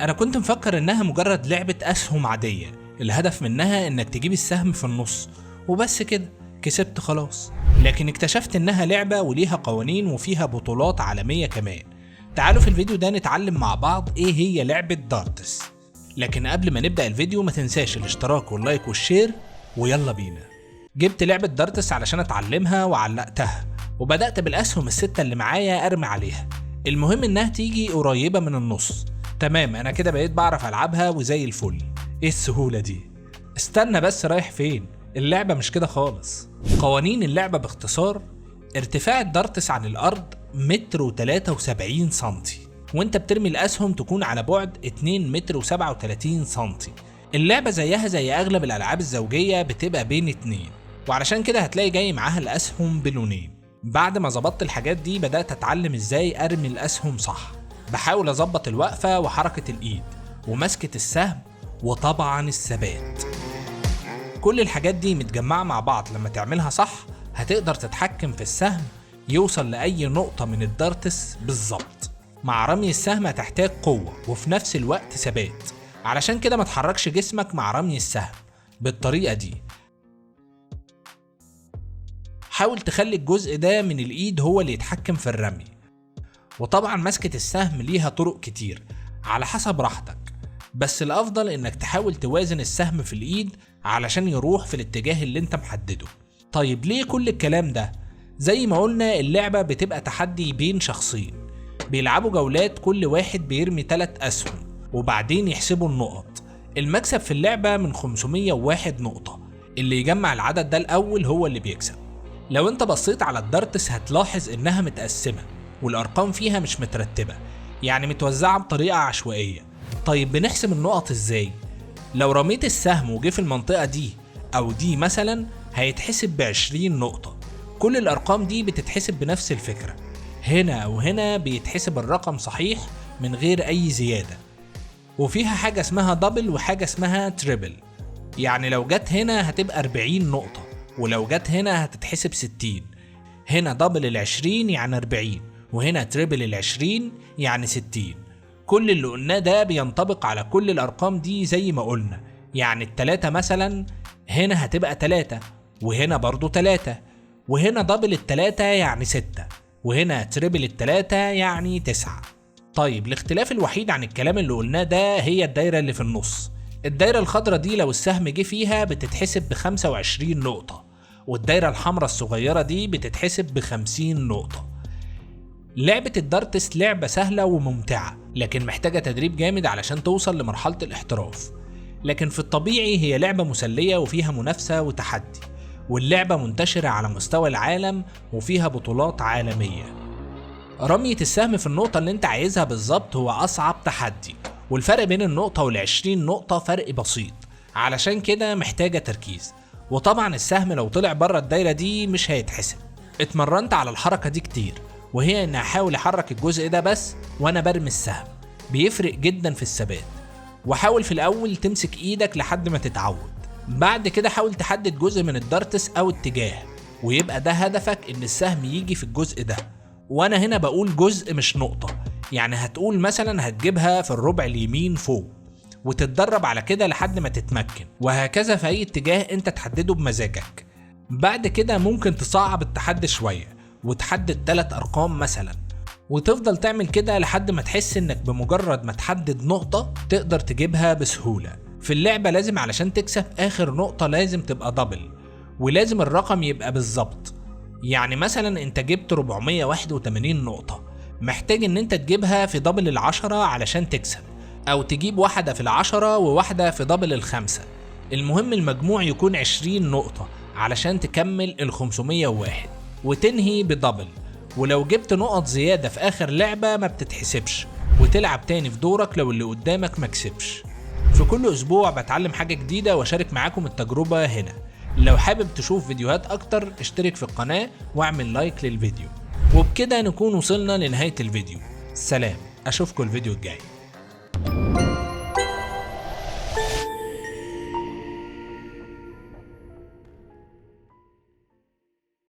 انا كنت مفكر انها مجرد لعبة اسهم عادية، الهدف منها انك تجيب السهم في النص وبس كده كسبت خلاص، لكن اكتشفت انها لعبة وليها قوانين وفيها بطولات عالمية كمان. تعالوا في الفيديو ده نتعلم مع بعض ايه هي لعبة darts. لكن قبل ما نبدأ الفيديو ما تنساش الاشتراك وال like وال share، ويلا بينا. جبت لعبة darts علشان اتعلمها وعلقتها، وبدأت بالاسهم الستة اللي معايا ارمي عليها، المهم انها تيجي قريبة من النص. تمام، انا كده بقيت بعرف العبها وزي الفل. ايه السهولة دي؟ استنى بس، رايح فين؟ اللعبة مش كده خالص. قوانين اللعبة باختصار: ارتفاع ال darts عن الارض متر وتلاتة وسبعين سنتي، وانت بترمي الاسهم تكون على بعد 2 متر و37 سنتي. اللعبة زيها زي اغلب الالعاب الزوجية بتبقى بين 2، وعلشان كده هتلاقي جاي معاها الاسهم بلونين. بعد ما ظبطت الحاجات دي بدأت اتعلم ازاي ارمي الاسهم صح. بحاول اظبط الوقفة وحركة الايد ومسكة السهم وطبعا الثبات. كل الحاجات دي متجمعة مع بعض، لما تعملها صح هتقدر تتحكم في السهم يوصل لأي نقطة من ال darts بالظبط. مع رمي السهم هتحتاج قوة وفي نفس الوقت ثبات، علشان كده ما تحركش جسمك مع رمي السهم بالطريقة دي. حاول تخلي الجزء ده من الإيد هو اللي يتحكم في الرمي. وطبعا مسكة السهم ليها طرق كتير على حسب راحتك، بس الأفضل إنك تحاول توازن السهم في الإيد علشان يروح في الاتجاه اللي انت محدده. طيب ليه كل الكلام ده؟ زي ما قلنا اللعبة بتبقى تحدي بين شخصين بيلعبوا جولات، كل واحد بيرمي 3 أسهم وبعدين يحسبوا النقط. المكسب في اللعبة من 501 نقطة، اللي يجمع العدد ده الأول هو اللي بيكسب. لو انت بصيت على ال darts هتلاحظ انها متقسمة والأرقام فيها مش مترتبة، يعني متوزعة بطريقة عشوائية. طيب بنحسب النقط ازاي؟ لو رميت السهم وجه في المنطقة دي أو دي مثلا هيتحسب ب20 نقطة. كل الأرقام دي بتتحسب بنفس الفكرة، هنا أو هنا بيتحسب الرقم صحيح من غير أي زيادة. وفيها حاجة اسمها double وحاجة اسمها triple، يعني لو جت هنا هتبقى 40 نقطة، ولو جت هنا هتتحسب 60. هنا double ال20 يعني 40، وهنا triple ال20 يعني 60. كل اللي قلناه ده بينطبق على كل الأرقام دي زي ما قلنا، يعني التلاتة مثلا هنا هتبقى 3، وهنا برضو 3، وهنا double التلاتة يعني 6، وهنا triple التلاتة يعني 9. طيب الاختلاف الوحيد عن الكلام اللي قلناه ده هي الدايرة اللي في النص. الدايرة الخضرة دي لو السهم جه فيها بتتحسب بخمسة وعشرين نقطة، والدايرة الحمراء الصغيرة دي بتتحسب ب50 نقطة. لعبة ال darts لعبة سهلة وممتعة، لكن محتاجة تدريب جامد علشان توصل لمرحلة الاحتراف. لكن في الطبيعي هي لعبة مسلية وفيها منافسة وتحدي، واللعبة منتشرة على مستوى العالم وفيها بطولات عالمية. رمية السهم في النقطة اللي انت عايزها بالظبط هو أصعب تحدي، والفرق بين النقطة والعشرين نقطة فرق بسيط، علشان كده محتاجة تركيز. وطبعا السهم لو طلع بره الدايرة دي مش هيتحسب. اتمرنت على الحركة دي كتير، وهي ان احاول احرك الجزء ده بس وانا برمي السهم، بيفرق جدا في الثبات. وحاول في الاول تمسك ايدك لحد ما تتعود، بعد كده حاول تحدد جزء من ال darts او اتجاه، ويبقى ده هدفك ان السهم يجي في الجزء ده. وانا هنا بقول جزء مش نقطة، يعني هتقول مثلا هتجيبها في الربع اليمين فوق، وتتدرب على كده لحد ما تتمكن، وهكذا في اي اتجاه انت تحدده بمزاجك. بعد كده ممكن تصعب التحدي شوية وتحدد 3 ارقام مثلا، وتفضل تعمل كده لحد ما تحس انك بمجرد ما تحدد نقطة تقدر تجيبها بسهولة. في اللعبة لازم علشان تكسب اخر نقطة لازم تبقى double، ولازم الرقم يبقى بالظبط. يعني مثلا انت جبت 481 نقطة، محتاج ان انت تجيبها في double ال10 علشان تكسب، او تجيب واحدة في ال10 وواحدة في double ال5. المهم المجموع يكون 20 نقطة علشان تكمل ال501 وتنهي ب double. ولو جبت نقط زيادة في آخر لعبة ما بتتحسبش، وتلعب تاني في دورك لو اللي قدامك ما كسبش. في كل أسبوع بتعلم حاجة جديدة وأشارك معاكم التجربة هنا. لو حابب تشوف فيديوهات أكتر اشترك في القناة واعمل like للفيديو. وبكده نكون وصلنا لنهاية الفيديو. سلام، أشوفكم الفيديو الجاي.